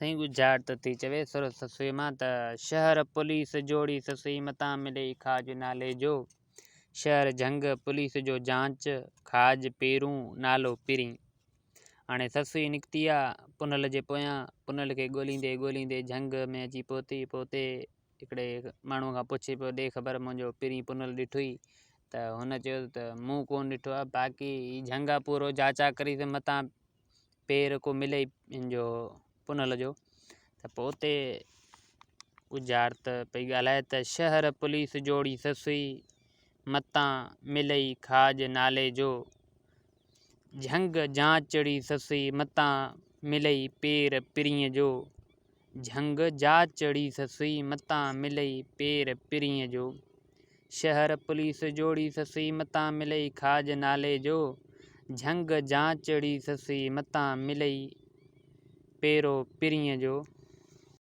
سائين ڳجهارت ٿي چوي سر سسئي مان ته شهر پوليس جوڙي سسئي متان ملئي کاڄ نالي جو شهر جهنگ پوليس جو جانچ کاڄ پيرون نالو پرين. هاڻي سسئي نڪتي آ پنهل جي پويان پنهل کي ڳوليندي ڳوليندي جهنگ ۾ اچي پهتي پوء اتي هڪڙي ماڻهوء کان پڇي پيو ڏي خبر منهنجو پرين پنهل ڏٺوئي ته هن چيو ته مون ڪونه ڏٺو آ باقي هي جهنگ آ پورو جاچا ڪريس متان پير ڪو ملئي ان جو پنهل جو ته پوء اتي ڳجهارت پئي ڳالهائي ته شهر پوليس جوڙي سسئي متان ملئي کاڄ نالي جو جهنگ جانچڙي سسئي متان ملئي پير پرينء جو جهنگ جاچڙي سسئي متان ملئي پير پرينء جو شهر پوليس جوڙي سسئي متان ملئي کاڄ نالي جو جهنگ جانچڙي سسئي متان ملئي پيرو پرينء جو.